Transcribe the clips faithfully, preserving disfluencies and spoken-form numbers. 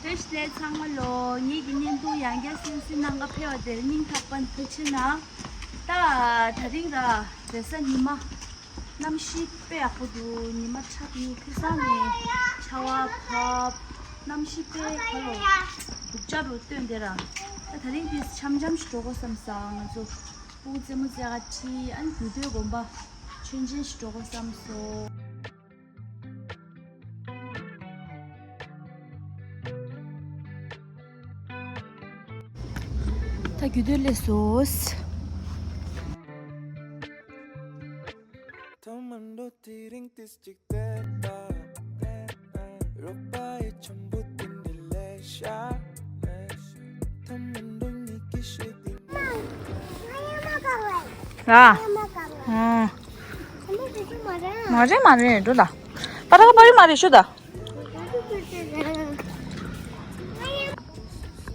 བཀྲ་ཤིས་བདེ་ལེགས་ཚང་མ་ལོ། ངེད་ཀྱི་བརྙན་ཐུང་ཡང་བསྐྱར་གསན་གཟིགས་གནང་ག་ཕེབས་པ་དེར་སྙིང་ཐག་པ་ནས་ཐུགས་རྗེ་གནང་། ད་དེ་རིང་ར་རེས་གཟའ་ཉི་མ། གནམ་གཤིས་དཔེ་ཡག་པོ་འདུག་ཉི་མ་ཁྲ་ཏི་ཁ་སང་ནས་ཆར་པ་བབས། གནམ་གཤིས་དཔེ་ག་ལོ་སྡུག་ཅག་རུ་སྟོན་བསྡད་ར། ད་དེ་རིང་འདི་འཆམ་འཆམ་ཞིག་འགྲོ་དགོས་བསམ་སོང་། ང་ཚོ་སྤུ་གུ་རྩེད་མོ་རྩེ་ག་ཁྲིད། ཨ་ནི་རྒྱུད་སྟོད་དགོན་པ་མཆོད་མཇལ་ཞིག་འགྲོ་དགོས་བསམ་སོང་། ད་རྒྱུད་སྟོད་སླེབས་སོང་། ཨ། ཨ། མ་རེད་མ་རེད། འགྲོ་ད། པ་ཏ་ག་པར་རི་མ་རེད་ཤོད་ད།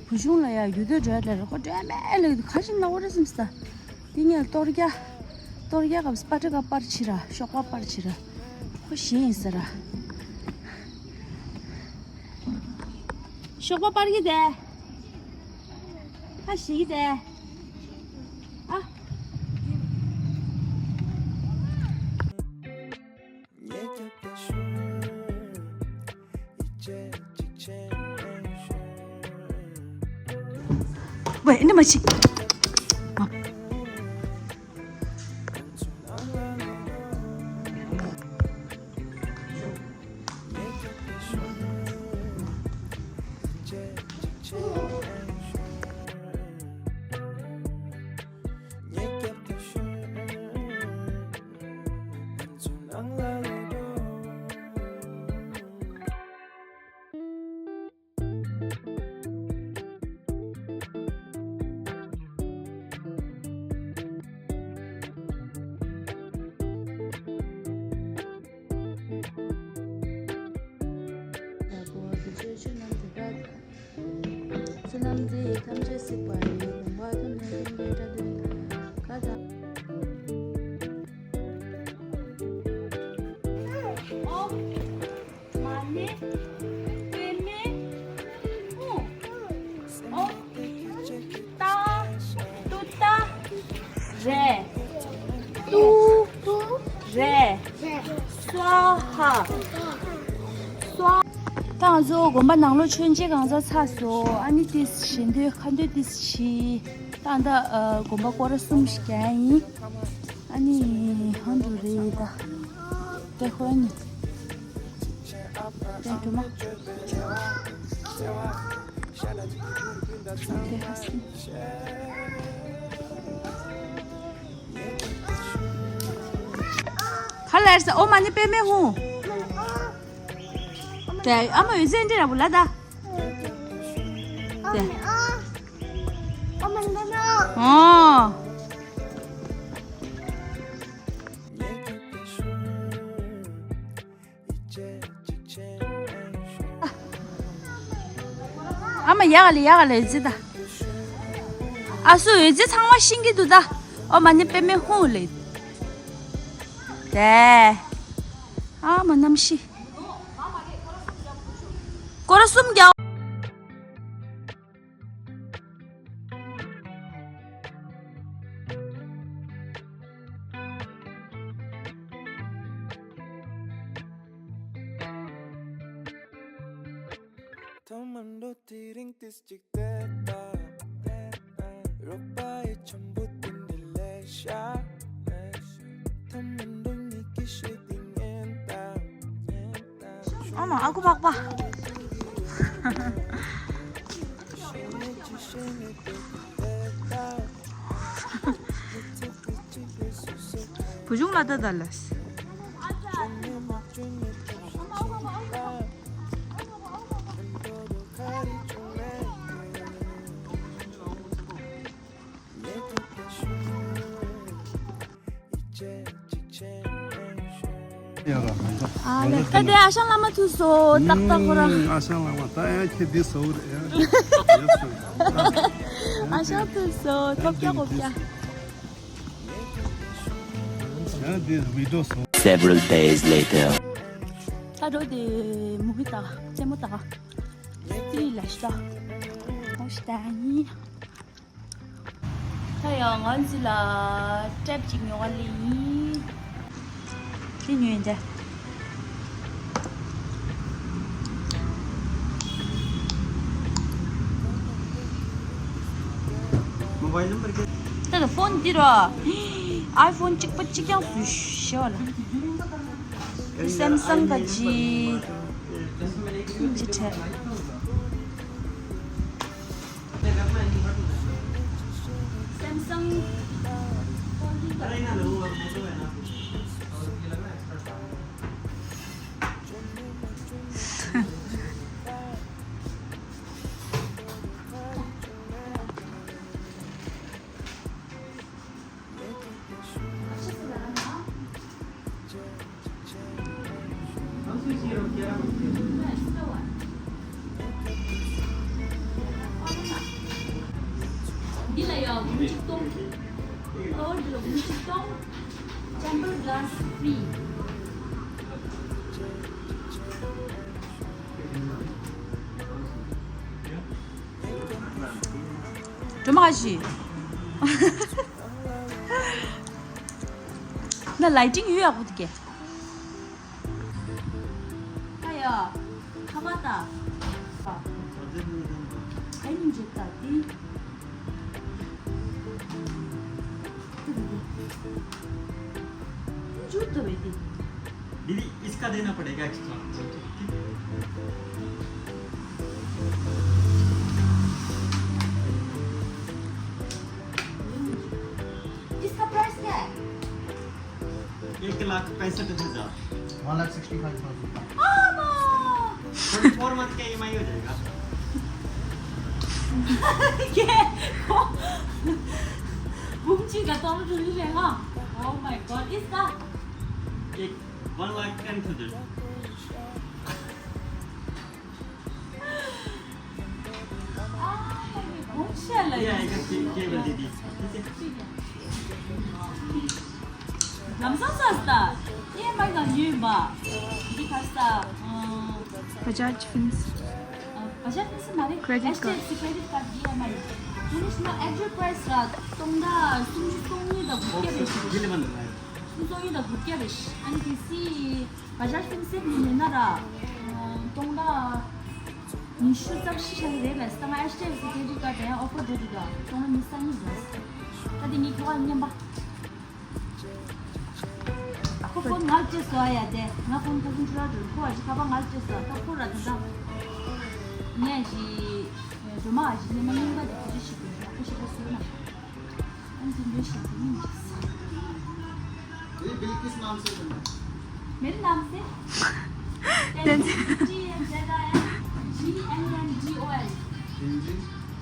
བུ་ཆུང་ལ་ཡ་རྒྱུད་སྟོད་འགྲོ་ཡ་ལ་རེད། ཁོ་འགྲོ་ཡ་མེད་ལབ་ཀྱི་འདུག་ག་རེ་བྱས་ནས་ལབ་ཀྱི་རེད་བསམ་སོང་ད། དེ་ངས་གཏོར་རྒྱག་གཏོར་རྒྱག་གམ་པ་ཏ་ག་པར་བྱེད་ར། ཤོག་པ་པར་བྱེད་ར། ཁོ་ཞེད་ཡིན་ས་ར། ཤོག་པ་པར་གྱི་དེ། ཁ་ཞེད་ཀྱི་དེ། ཨ། ཝེ། ཨེ་འདྲ་མ་བྱེད། བསོད་ནམས་འདི་ཡིས་ཐམས་ཅད་གཟིགས་པ་ཡི། ལོང་བ་ཐོབ་ནས་ཀུན་གྱིས་བཀྲ་ཤིས་ཤོག། ཀ་ད། ཨོ། མ་ཎི་པདྨེ་ཧཱུྃ། ཨོ། ཏ། ཏུཏྟཱ། རེ། ཏུ། རེ། སྭཱ་ཧཱ། སྭཱ། ད་ང་ཚོ་དགོན་པ་ནང་ལོགས་མཆོད་མཇལ་གང་ཚང་ཚར་སོང་། ཨ་ནི་ཏིས་ཞལ་འདོན་ཁ་འདོན་ཏིས་བྱས། ད་ད་དགོན་པ་སྐོར་ར་གསུམ་ཞིག་རྒྱག་ཡ་ཡིན། ཨ་ནི་ཧང་དུ་རེད་ད། དེ་ཧོ་ནི། དེ་དུ་མ། དེ་ཧ་སི། ག་ལེར་ས། ཨོཾ་མ་ཎི་པདྨེ་ཧཱུྃ། དེ་ཨ་མ་འོད་ཟེར་འདྲི་ར་བུ་ལ་ད། དེ། ཨོ། ཨ་མ་ཡག་ལེ་ཡག་ལེ་ཟི་ད། ཨ་སུ་འོད་ཟེར་ཚང་མ་ཤིང་གི་འདུག་ད། ཨོཾ་མ་ཎི་པདྨེ་ཧཱུྃ་ལེ། དེ། ཨ་མ་གནམ་གཤིས། སྐོར་ར་གསུམ་རྒྱག་ཨ་མ་ཨ་ཁུ་པག་པ། བུ་ཆུང་ལ་ད་ད་ལས། ཨ་ལེ། ད་དེ་ཨ་ཞང་བླ་མ་ཐུག་སོང་། ཏག་ཏག་ཁོ་རང་། ཨ་ཞང་བླ་མ་ད་ཡ་ཁྱེད་འདི་སོ་རེད་ཡ། ཨ་ཞང་ཐུག་སོང་། ཐོབ་རྒྱག་གོ་རྒྱག་ཡ་འདི་བི་ཌིའོ་སོ། Several days later. ད་འགྲོ་དེ་མུ་བི་ད་རྩེད་མོ་ད། དེ་ ལ་ཤ་ཧོ་ཤ་ད་ནི། ད་ཡང་ང་ཚོ་ལ་ཀྲེབ་ཅིག་ཉོ་ག་ལེ་ཡིན། དེ་ཉོས་འདྲ། མོ་བའི་ལི་ནམ་བར་གི། ད་ལྟ་ཕོན་འདི་ར། ཨའི་ཕོན་གཅིག་པ་གཅིག་རྐྱང་བཟོས་ཤེས་བ་ལ། སེམ་སང་ག་ཅི། ཅི་ཁྲ། སེམ་སང་། འདི་ལ་ཡང་འབུམ་གཅིག་སྟོང་། ཀ་བར་འདི་ལ་འབུམ་གཅིག་སྟོང་། Tempered glass free། སྒྲོལ་མ་ག་ཞིག་ན་ལའི་ཊིང་ཡོད་ཡག་པོ་འདུག་གས། ཨ་ཡ། ཁ་པར་ལྟ། ཨ་ནི་འཇིབ་ལྟ་དེ། འཇུ་ཐུབ་པའི་དེ། दीदी, इसका देना पड़ेगा एक्स्ट्रा। इसका प्राइस क्या है? एक लाख पैंसठ हजार। One lakh sixty five thousand। Twenty four month का ईएमआई हो जाएगा। क्या? बुम जी का तो हम जुड़ी रहेगा। Oh my God, इसका एक वन lakh ten thousand. ལ་ཡ་ཡ་ཀེ་ཀེ་བལ་དེ་དེ། ལམ་སང་ས་སྟ། ཨེ་མའི་ག་ཉོས་པ། འདི་ག་ས། Bajaj Finance། བ་ཇ་ཕིན་སི་མ་རེད། Credit card. ཨེཆ་ཌི་ཨེཕ་སི་ཀེ་རེ་ཌིཊ་ཀར་ཌི་ཨེམ་ཨའི། དེ་ནི་ཤི་ན་ཨེག་ཇུ་ལ་པ་རའི་སི་ལ་སྟོང་ཕྲག་སུམ་ཅུ་སོ་གཉིས་དང་དགུ་བརྒྱ་རེད་ཤག་སུམ་ཅུ་སོ་གཉིས་དང་དགུ་བརྒྱ་རེད་ཤག་ཨ་ནི་དེ་སི། བ་ཇ་ཕིན་སི་ནི་ཉོས་ན་ར། སྟོང་ཕྲག་ཉི་ཤུ་རྩ་བཞི་ཤ་རེད་ལ་སྟ་ང་ཨེཆ་ཌི་ཨེཕ་སི་ཀེ་རེ་ཌིཊ་ཀར་ཌི་ཡང་ཨོ་ཕར་འགྲོ་འདུག་ག་སྟོང་ཕྲག་ཉི་ཤུ་རྩ་གཉིས་རེད། ད་དེ་ངའི་ཁ་པར་རྙེད་པ། ཁོ་ཕོན་ང་ལ་སྤྲད་སོང་ཡ་དེ། ང་ཕོན་ཁ་སང་ཁྱོད་ར་འགྲོ་ཁོ་ཨ་ཅི་ཁ་པར་ང་ལ་སྤྲད་སོང་ད་ཁོ་ར་ད་ད། ངས་ཞི། སྒྲོལ་མ་ཨ་ཅི་ནས་མ་རྙིང་པ་དེ་དེ་ཅི་ཞིག་དགོས་ཁོ་ཞིག་པ་བཟོས་ན། ཨ་ཅི་འདོད་ཞིག་དེ་ཡིན་ཅིག་ས། ये बिल किस नाम से बना है? मेरे नाम से। T N Z I N G N N D O L।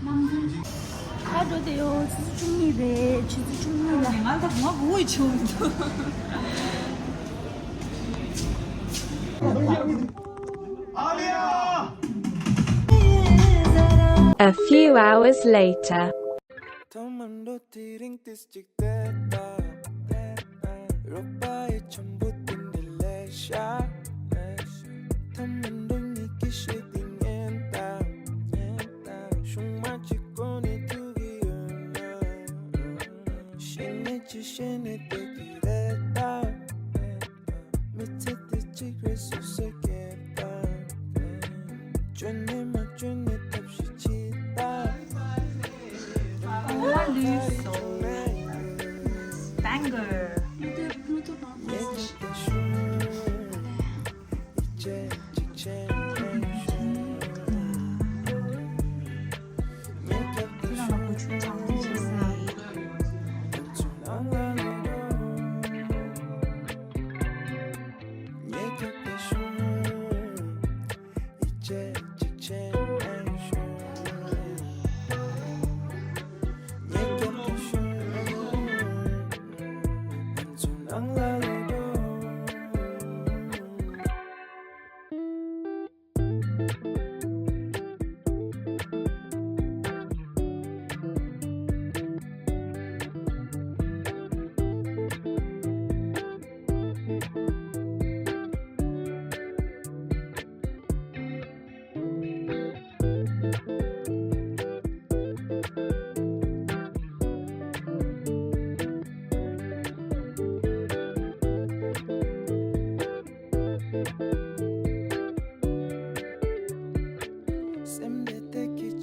ད་འགྲོ་དེ་ཡོད། ཆུ་ཚོད་བཅུ་གཉིས་རེད། ཆུ་ཚོད་བཅུ་གཉིས་ལ། ང་ད་ང་གོ་བའི་ཆུང་། A few hours later. ཐོག་མར་འགྲོ་དེ་རིང་ཏིས་གཅིག་བལྟས་ད། རོགས་པ་ཡི་ཆེན་པོ་དེ་འདྲ་ལས་ཤ། ཐོག་མར་འགྲོ་ཉིད་ཀྱི་ཤེས་དེ་ཉན་ད། ཤུང་མ་གཅིག་གོ་ནས་ཐུག་གི་ཡོད་ན། ཤེས་ནས་ཅི་ཤེས་ནས་བསྡད་ཀྱི་རེད་ད། མི་ཚེ་འདི་གཅིག་རེད་སུ་ཟེར་གྱི་ད། བཅོས་ནས་མ་བཅོས་ནས་ཐབས་ཤེས་བྱེད་ད། Banger.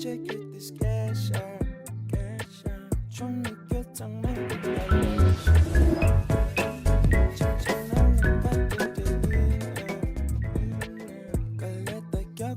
བྱེད་རྒྱུ་དེ་སྐད་ཤར། སྐད་ཤར། ཆུང་མི་སྐད་གཙང་མ།